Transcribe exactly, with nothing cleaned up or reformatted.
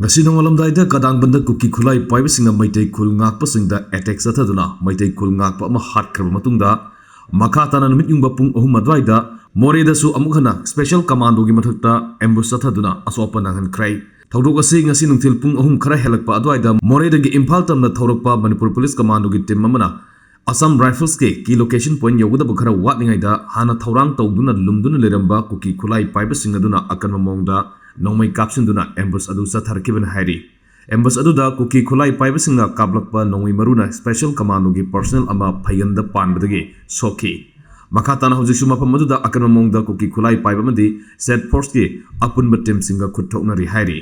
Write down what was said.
ꯉꯁꯤ ꯅꯣꯡꯉꯥꯜꯂꯝꯗꯥꯏꯗ ꯀꯗꯥꯡꯕꯟꯗ ꯀꯨꯀꯤ ꯈꯨꯠꯂꯥꯏ ꯄꯥꯏꯕꯁꯤꯡꯅ ꯃꯩꯇꯩ ꯈꯨꯜ ꯉꯥꯛꯄꯁꯤꯡꯗ attack ꯆꯠꯊꯗꯨꯅ ꯃꯩꯇꯩ ꯈꯨꯜ ꯉꯥꯛꯄ ꯑꯃ ꯍꯥꯠꯈ꯭ꯔꯕ ꯃꯇꯨꯡꯗ, ꯃꯈꯥ ꯇꯥꯅ ꯅꯨꯃꯤꯠ ꯌꯨꯡꯕ ꯄꯨꯡ ꯑꯍꯨꯝ ꯑꯗꯨꯋꯥꯏꯗ ꯃꯣꯔꯦꯗꯁꯨ ꯑꯃꯨꯛ ꯍꯟꯅ special commandoꯒꯤ ꯃꯊꯛꯇ ambush ꯆꯠꯊꯗꯨꯅ ꯑꯁꯣꯛ ꯑꯄꯟ ꯅꯪꯍꯟꯈ꯭ꯔꯦ꯫ ꯊꯧꯗꯣꯛ ꯑꯁꯤ ꯉꯁꯤ ꯅꯨꯡꯊꯤꯜ ꯄꯨꯡ ꯑꯍꯨꯝ ꯈꯔ ꯍꯦꯜꯂꯛꯄ ꯑꯗꯨꯋꯥꯏꯗ ꯃꯣꯔꯦꯗꯒꯤ ꯏꯝꯐꯥꯜ ꯇꯝꯅ ꯊꯧꯔꯛꯄ ꯃꯅꯤꯄꯨꯔ ꯄꯨꯂꯤꯁ commandoꯒꯤ team ꯑꯃꯅ Assam Riflesꯀꯤ key location point ꯌꯧꯒꯗꯕ ꯈꯔ ꯋꯥꯠꯂꯤꯉꯩꯗ ꯍꯥꯟꯅ ꯊꯧꯔꯥꯡ ꯇꯧꯗꯨꯅ ꯂꯨꯝꯗꯨꯅ ꯂꯩꯔꯝꯕ ꯀꯨꯀꯤ ꯈꯨꯠꯂꯥꯏ ꯄꯥꯏꯕꯁꯤꯡ ꯑꯗꯨꯅ ꯑꯀꯟꯕ ꯃꯑꯣꯡꯗ ꯅꯣꯡꯃꯩ ꯀꯥꯞꯁꯤꯟꯗꯨꯅ ambush ꯑꯗꯨ ꯆꯠꯊꯔꯛꯈꯤꯕꯅꯤ ꯍꯥꯏꯔꯤ꯫ Ambush ꯑꯗꯨꯗ ꯀꯨꯀꯤ ꯈꯨꯠꯂꯥꯏ ꯄꯥꯏꯕꯁꯤꯡꯅ ꯀꯥꯞꯂꯛꯄ ꯅꯣꯡꯃꯩ ꯃꯔꯨꯅ special commandoꯒꯤ personnel ꯑꯃ ꯐꯩꯒꯟꯗ ꯄꯥꯟꯕꯗꯒꯤ ꯁꯣꯛꯈꯤ꯫ ꯃꯈꯥ ꯇꯥꯅ ꯍꯧꯖꯤꯛꯁꯨ ꯃꯐꯝ ꯑꯗꯨꯗ ꯑꯀꯟꯕ ꯃꯑꯣꯡꯗ ꯀꯨꯀꯤ ꯈꯨꯠꯂꯥꯏ ꯄꯥꯏꯕ ꯑꯃꯗꯤ state forceꯀꯤ ꯑꯄꯨꯟꯕ teamꯁꯤꯡꯒ ꯈꯨꯠ ꯊꯣꯛꯅꯔꯤ ꯍꯥꯏꯔꯤ꯫